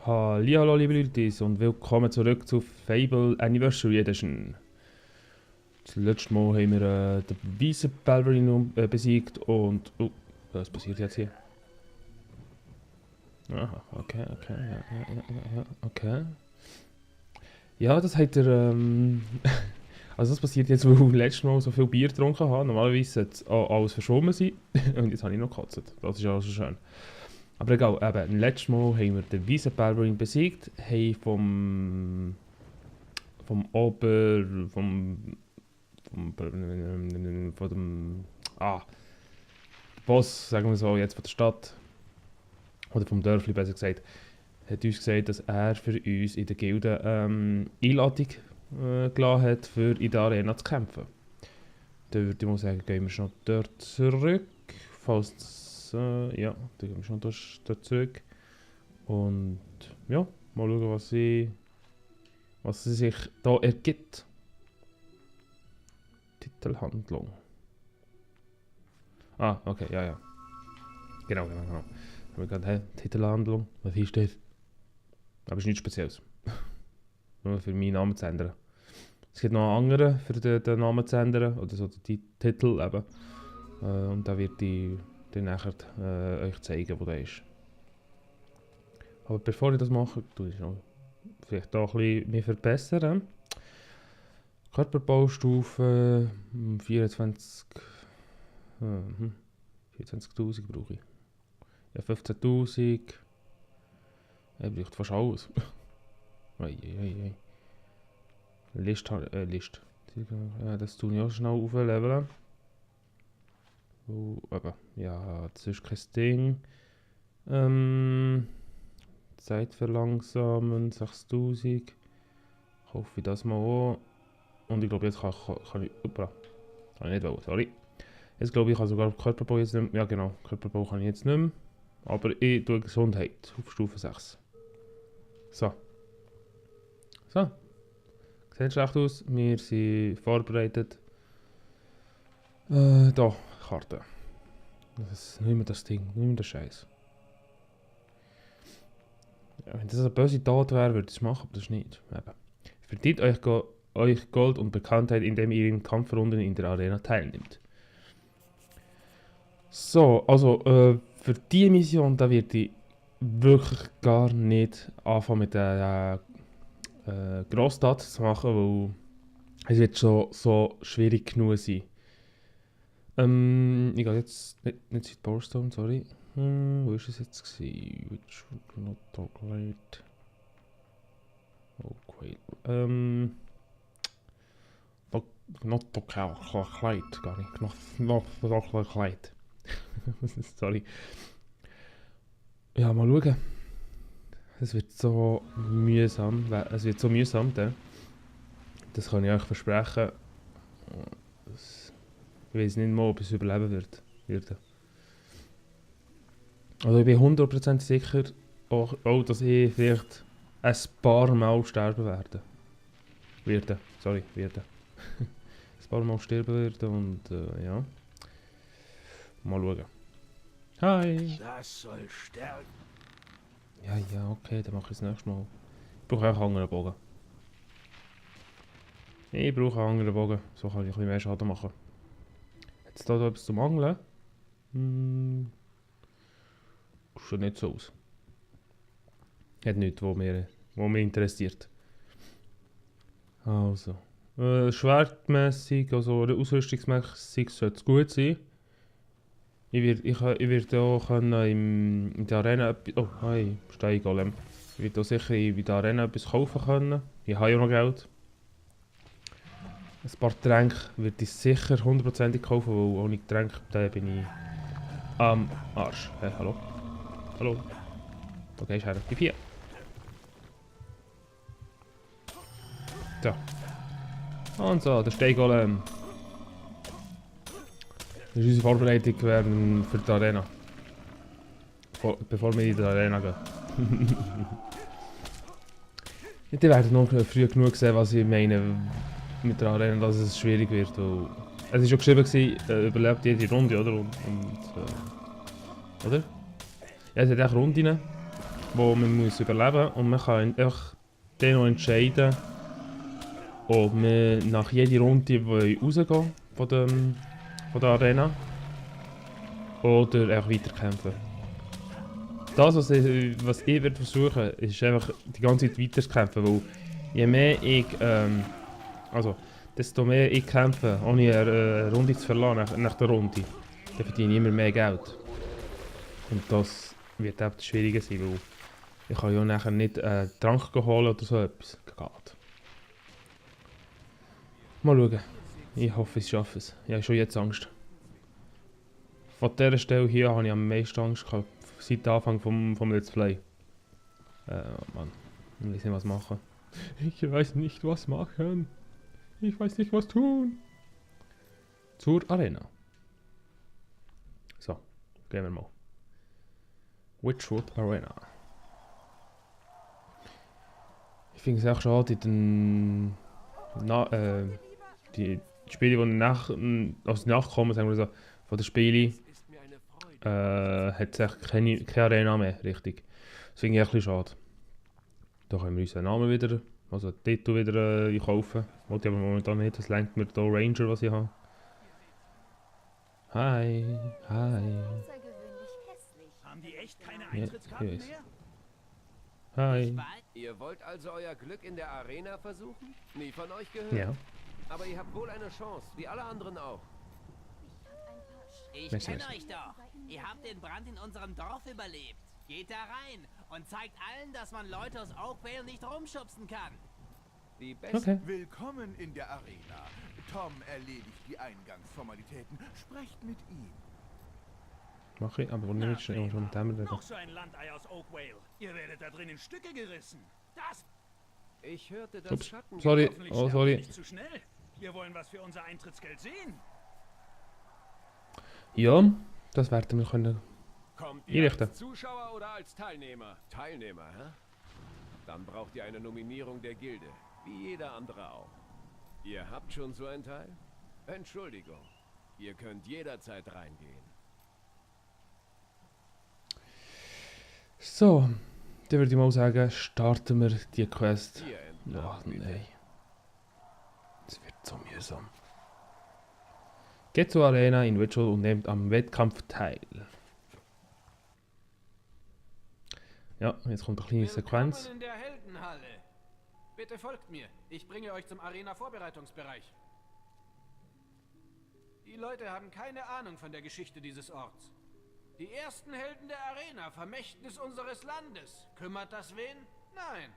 Hallihallo liebe Leute und willkommen zurück zu Fable Anniversary Edition. Das letzte Mal haben wir den weißen Balverino besiegt und... Oh, was passiert jetzt hier? Aha, okay, okay. Ja, das hat er... also das passiert jetzt, weil ich letztes Mal so viel Bier getrunken habe. Normalerweise sollte es alles verschwommen sein. Und jetzt habe ich noch gekotzt. Das ist also schön. Aber egal, eben, letztes Mal haben wir den weißen Balverine besiegt, haben von dem Boss, sagen wir so, jetzt von der Stadt, oder vom Dörfli besser gesagt, hat uns gesagt, dass er für uns in der Gilde Einladung gelassen hat, für in der Arena zu kämpfen. Dann würde ich mal sagen, gehen wir schon dort zurück, falls ja, dann gehen wir schon dort zurück. Und ja, mal schauen, was sie sich da ergibt. Titelhandlung. Ah, okay, ja. Genau. Haben wir gerade, Titelhandlung, was ist das? Aber es ist nichts Spezielles. Nur für meinen Namen zu ändern. Es gibt noch einen anderen, für den Namen zu ändern, oder so die Titel eben. Und da wird die dann nachher euch zeigen, wo der ist. Aber bevor ich das mache, tue ich noch vielleicht auch ein bisschen verbessern. Körperbaustufe 24. 24.000 brauche ich. Ja, 15.000. Er braucht fast alles. Ei. List. Ja, das tue ich auch schnell aufleveln. Aber ja, das ist kein Ding. Zeit verlangsamen, 6000. Kaufe ich das mal an. Und ich glaube, jetzt kann ich. Kann ich nicht wollen, sorry. Jetzt glaube ich, kann sogar Körperbau jetzt nicht mehr. Ja, genau, Körperbau kann ich jetzt nicht mehr. Aber ich tue Gesundheit auf Stufe 6. So. Sieht schlecht aus. Wir sind vorbereitet. Da, Karte. Nicht mehr das Ding, nicht mehr der Scheiß. Ja, wenn das eine böse Tat wäre, würde ich es machen, aber das ist nicht. Eben. Verdient euch Gold und Bekanntheit, indem ihr in Kampfrunden in der Arena teilnimmt. So, also für diese Mission, da wird ich wirklich gar nicht anfangen mit der Grossstadt zu machen, weil es wird schon so schwierig genug sein. Ich gehe jetzt nicht Südbowstone, sorry. Wo war es jetzt gewesen? Which would not talk light. Okay. Not talk light, gar nicht. Not talk light. Sorry. Ja, mal schauen. Es wird so mühsam. Dann. Das kann ich euch versprechen. Ich weiß nicht mal, ob ich es überleben werde. Also ich bin 100% sicher, auch, dass ich vielleicht ein paar Mal sterben werde. Ein paar Mal sterben werde und ja. Mal schauen. Hi! Das soll stärken. Ja, okay, dann mache ich es nächstes Mal. Ich brauche auch einen anderen Bogen. So kann ich ein bisschen mehr Schaden machen. Jetzt da etwas zum Angeln. Sieht nicht so aus. Hat nichts, was mich interessiert. Also. Schwertmässig, also ausrüstungsmässig sollte es gut sein. Ich werde auch in der Arena oh, hi, Steingolem. Ich werde auch sicher in der Arena etwas kaufen können. Ich habe ja noch Geld. Ein paar Tränke würde ich sicher 100% kaufen, weil ohne Tränke bin ich am Arsch. Hey, hallo? Wo gehst du her? Gib hier! So. Und so, der Steingolem. Das ist unsere Vorbereitung für die Arena. Bevor wir in die Arena gehen. Die werden noch früh genug sehen, was ich meine mit der Arena, dass es schwierig wird. Es war schon geschrieben, überlebt jede Runde, oder? Oder? Ja, es hat echt Runden. wo man muss überleben muss. Und man kann einfach dann noch entscheiden, ob wir nach jeder Runde rausgehen von der Arena oder auch weiterkämpfen. Das, was ich werde versuchen, ist einfach die ganze Zeit weiterzukämpfen, weil je mehr ich, also desto mehr ich kämpfe, ohne eine Runde zu verlassen nach der Runde, dann verdiene ich immer mehr Geld. Und das wird auch das Schwierige sein, weil ich kann ja nachher nicht Trank holen oder so etwas. Geht. Mal schauen. Ich hoffe, ich schaffe es. Ich habe schon jetzt Angst. Von dieser Stelle hier habe ich am meisten Angst gehabt, seit dem Anfang vom Let's Play. Mann. Ich weiß nicht, was machen. Ich weiß nicht, was machen. Ich weiß nicht, was tun. Zur Arena. So, gehen wir mal. Witchwood Arena. Ich finde es auch schade, die Spiele, die nachkommen, sagen wir so, von den Spielen, hat es echt keine Arena mehr, richtig. Das finde ich ein bisschen schade. Da können wir unseren Namen wieder, also den Titel wieder kaufen. Wollte ich aber momentan nicht, das lenkt mir hier Ranger, was ich habe. Hi, hi. Haben die echt keine Ja, Eintrittskarten ich weiß. mehr? Hi. Ihr wollt also euer Glück in der Arena versuchen? Nie von euch gehört? Ja. Aber ihr habt wohl eine Chance, wie alle anderen auch. Ich Merci, kenne merci. euch doch. Ihr habt den Brand in unserem Dorf überlebt. Geht da rein und zeigt allen, dass man Leute aus Oakvale nicht rumschubsen kann. Die besten. Okay. Willkommen in der Arena. Tom erledigt die Eingangsformalitäten. Sprecht mit ihm. Mach ich, aber nicht schnell schon mit dem reden. Noch so ein Landei aus Oakvale. Ihr werdet da drin in Stücke gerissen. Das Ich hörte das Ups, Schatten. sorry, hoffentlich oh sterbt ihr sorry. nicht zu schnell. Wir wollen was für unser Eintrittsgeld sehen. Ja, das werden wir können. Kommt ihr ihr Einrichten. als Zuschauer oder als Teilnehmer? Teilnehmer, hä? Dann braucht ihr eine Nominierung der Gilde, wie jeder andere auch. Ihr habt schon so ein Teil? Entschuldigung, ihr könnt jederzeit reingehen. So, dann würde ich mal sagen, starten wir die Quest. Hier entlang, Ach bitte. nein. Es wird so mühsam. Geht zur Arena in Witchwood und nehmt am Wettkampf teil. Ja, jetzt kommt eine kleine Sequenz. Willkommen in der Heldenhalle. Bitte folgt mir. Ich bringe euch zum Arena-Vorbereitungsbereich. Die Leute haben keine Ahnung von der Geschichte dieses Orts. Die ersten Helden der Arena, Vermächtnis unseres Landes. Kümmert das wen? Nein.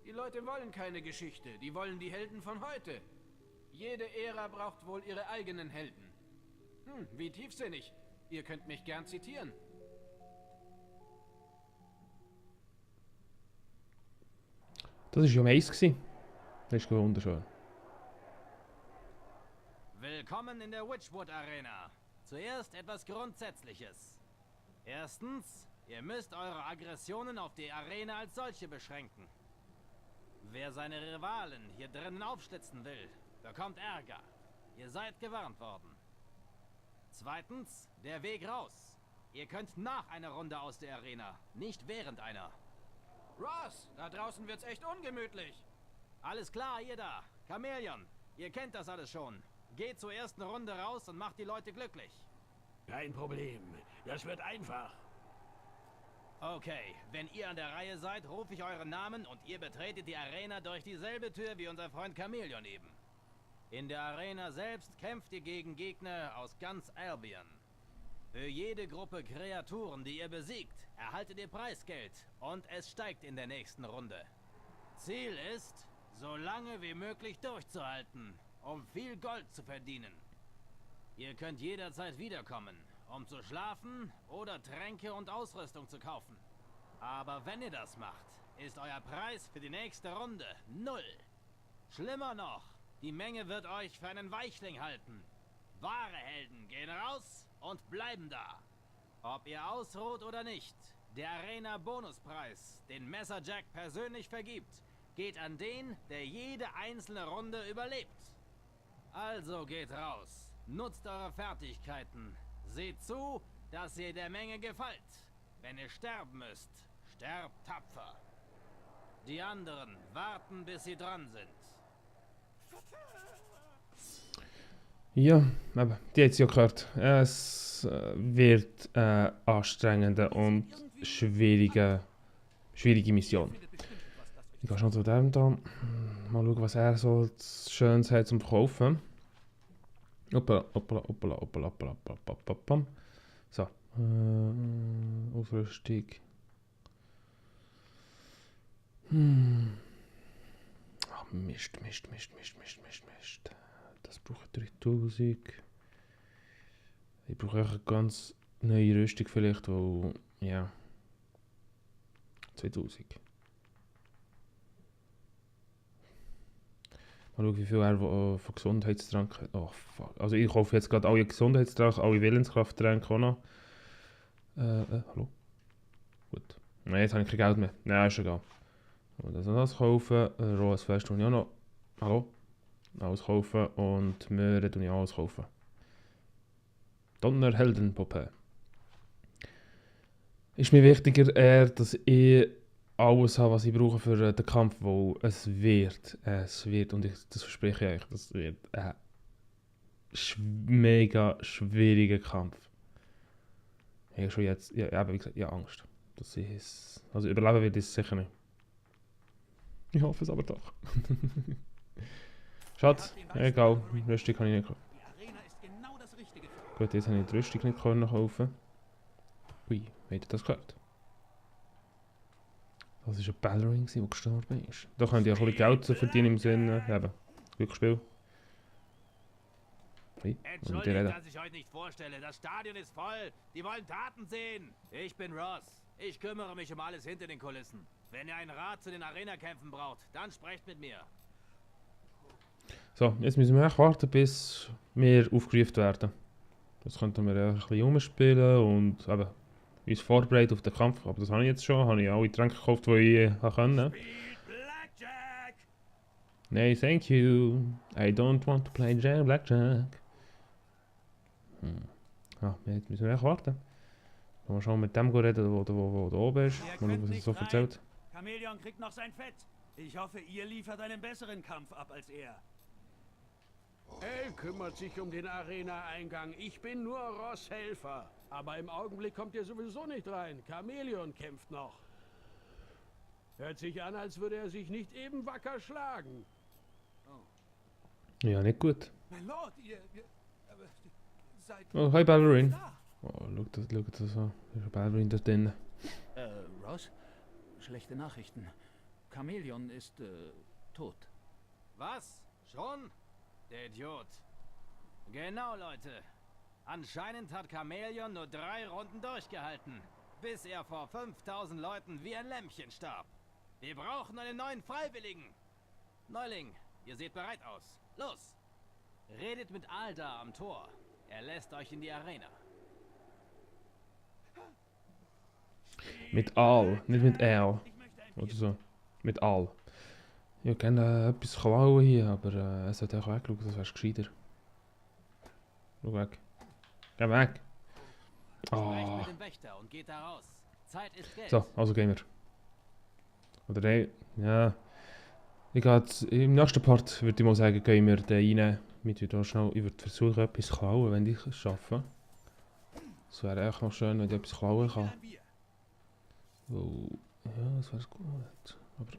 Die Leute wollen keine Geschichte. Die wollen die Helden von heute. Jede Ära braucht wohl ihre eigenen Helden. Wie tiefsinnig. Ihr könnt mich gern zitieren. Das war ja Mais. Das ist wunderschön. Willkommen in der Witchwood Arena. Zuerst etwas Grundsätzliches. Erstens, ihr müsst eure Aggressionen auf die Arena als solche beschränken. Wer seine Rivalen hier drinnen aufschlitzen will, bekommt Ärger. Ihr seid gewarnt worden. Zweitens, der Weg raus. Ihr könnt nach einer Runde aus der Arena, nicht während einer. Ross, da draußen wird's echt ungemütlich. Alles klar, ihr da. Chamäleon, ihr kennt das alles schon. Geht zur ersten Runde raus und macht die Leute glücklich. Kein Problem. Das wird einfach. Okay, wenn ihr an der Reihe seid, rufe ich euren Namen und ihr betretet die Arena durch dieselbe Tür wie unser Freund Chamäleon eben. In der Arena selbst kämpft ihr gegen Gegner aus ganz Albion. Für jede Gruppe Kreaturen, die ihr besiegt, erhaltet ihr Preisgeld und es steigt in der nächsten Runde. Ziel ist, so lange wie möglich durchzuhalten, um viel Gold zu verdienen. Ihr könnt jederzeit wiederkommen, um zu schlafen oder Tränke und Ausrüstung zu kaufen. Aber wenn ihr das macht, ist euer Preis für die nächste Runde 0. Schlimmer noch, die Menge wird euch für einen Weichling halten. Wahre Helden gehen raus und bleiben da. Ob ihr ausruht oder nicht, der Arena-Bonuspreis, den Messerjack persönlich vergibt, geht an den, der jede einzelne Runde überlebt. Also geht raus, nutzt eure Fertigkeiten, seht zu, dass ihr der Menge gefällt. Wenn ihr sterben müsst, sterbt tapfer. Die anderen warten, bis sie dran sind. Ja, eben, die hat es ja gehört. Es wird eine anstrengende und schwierige Mission. Ich gehe schon zu dem da. Mal schauen, was er so Schönes hat zum Verkaufen. Hoppala, hoppala, hoppala, hoppala, hoppala, hoppala, hoppala. So. Ausrüstung. Ach, Mist. Das braucht 3000. Ich brauche auch eine ganz neue Rüstung vielleicht, weil, ja, 2000. Mal schauen, wie viel er von Gesundheitstrank hat. Oh fuck. Also ich kaufe jetzt gerade alle Gesundheitstränke, alle Willenskrafttränke auch noch. Hallo? Gut. Nein, jetzt habe ich kein Geld mehr. Nein, ist egal. Und das kaufen. Rohes Fleisch tue ich auch noch. Hallo? Alles kaufen und Möhren tue ich alles kaufen. Donnerheldenpuppe. Ist mir wichtiger eher, dass ich alles habe, was ich brauche für den Kampf, weil es wird, und das verspreche ich euch, das wird ein mega schwieriger Kampf. Ich habe schon jetzt, ja, wie gesagt, ich habe Angst. Das ist, also überleben wird es sicher nicht. Ich hoffe es aber doch. Schatz, egal, Rüstung kann ich nicht kaufen. Gut, jetzt habe ich die Rüstung nicht kaufen. Ui, habt ihr das gehört? Das war ein Ballerine, der gestorben ist. Da könnt ihr auch ein bisschen Geld verdienen im Sinne, eben, Glücksspiel. Hey, Entschuldigt, dass ich euch nicht vorstelle. Das Stadion ist voll. Die wollen Taten sehen. Ich bin Ross. Ich kümmere mich um alles hinter den Kulissen. Wenn ihr einen Rat zu den Arena-Kämpfen braucht, dann sprecht mit mir. So, jetzt müssen wir echt warten, bis wir aufgerufen werden. Das könnten wir ein bisschen umspielen und eben uns vorbereiten auf den Kampf. Aber das habe ich jetzt schon. Habe ich alle Tränke gekauft, die ich können. Nein, thank you. I don't want to play Blackjack. Ah, jetzt müssen wir echt warten. Mal schauen, mit dem reden, der da oben ist. Mal schauen, was er so erzählt. Chameleon kriegt noch sein Fett. Ich hoffe, ihr liefert einen besseren Kampf ab als er. El kümmert sich um den Arena-Eingang. Ich bin nur Ross' Helfer. Aber im Augenblick kommt ihr sowieso nicht rein. Chameleon kämpft noch. Hört sich an, als würde er sich nicht eben wacker schlagen. Ja, nicht gut. Mein Lord, ihr seid... Oh, hi Ballerine. Oh, schau das an. Da ist eine Ballerine da drin. Ross? Schlechte Nachrichten. Chameleon ist, tot. Was? Schon? Der Idiot. Genau, Leute. Anscheinend hat Chameleon nur 3 Runden durchgehalten, bis er vor 5000 Leuten wie ein Lämmchen starb. Wir brauchen einen neuen Freiwilligen. Neuling, ihr seht bereit aus. Los! Redet mit Alda am Tor. Er lässt euch in die Arena. Mit Al, nicht mit L. Oder so. Mit Al. Ich kann etwas klauen hier, aber er sollte auch wegschauen, das wär's gescheiter. Schau weg. Geh weg! Sprecht mit dem Wächter und geht da raus. Zeit ist Geld. So, also gehen wir. Oder nein, ja. Im nächsten Part würde ich mal sagen, gehen wir da rein. Ich würde versuchen, etwas zu klauen, wenn ich es schaffe. Es wäre echt noch schön, wenn ich etwas klauen kann. Oh, ja, das wäre gut. Aber...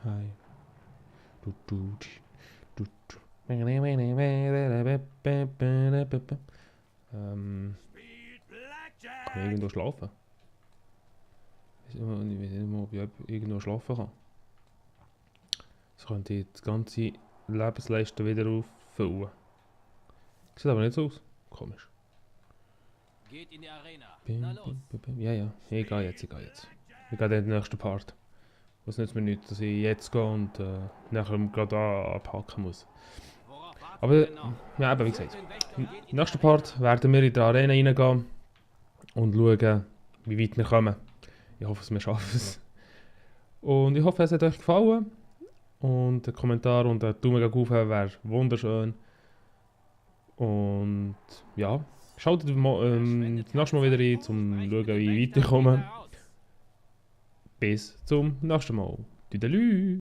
Hi. Kann ich irgendwo schlafen? Ich weiß nicht, ob ich irgendwo schlafen kann. So könnte ich die ganze Lebensleiste wieder auffüllen. Sieht aber nicht so aus. Komisch. Geht in die Arena. Na los. Ja, ich gehe jetzt. Ich gehe in den nächsten Part. Was nützt mir nicht, dass ich jetzt gehe und nachher gerade abhaken muss. Aber, ja, eben wie gesagt. Im nächsten Part werden wir in die Arena reingehen und schauen, wie weit wir kommen. Ich hoffe, wir schaffen es. Und ich hoffe, es hat euch gefallen. Und ein Kommentar und ein Daumen hoch wäre wunderschön. Und ja, Schaltet das nächste Mal wieder ein, um zu schauen, wie ich weiterkomme. Bis zum nächsten Mal. Tüdelü!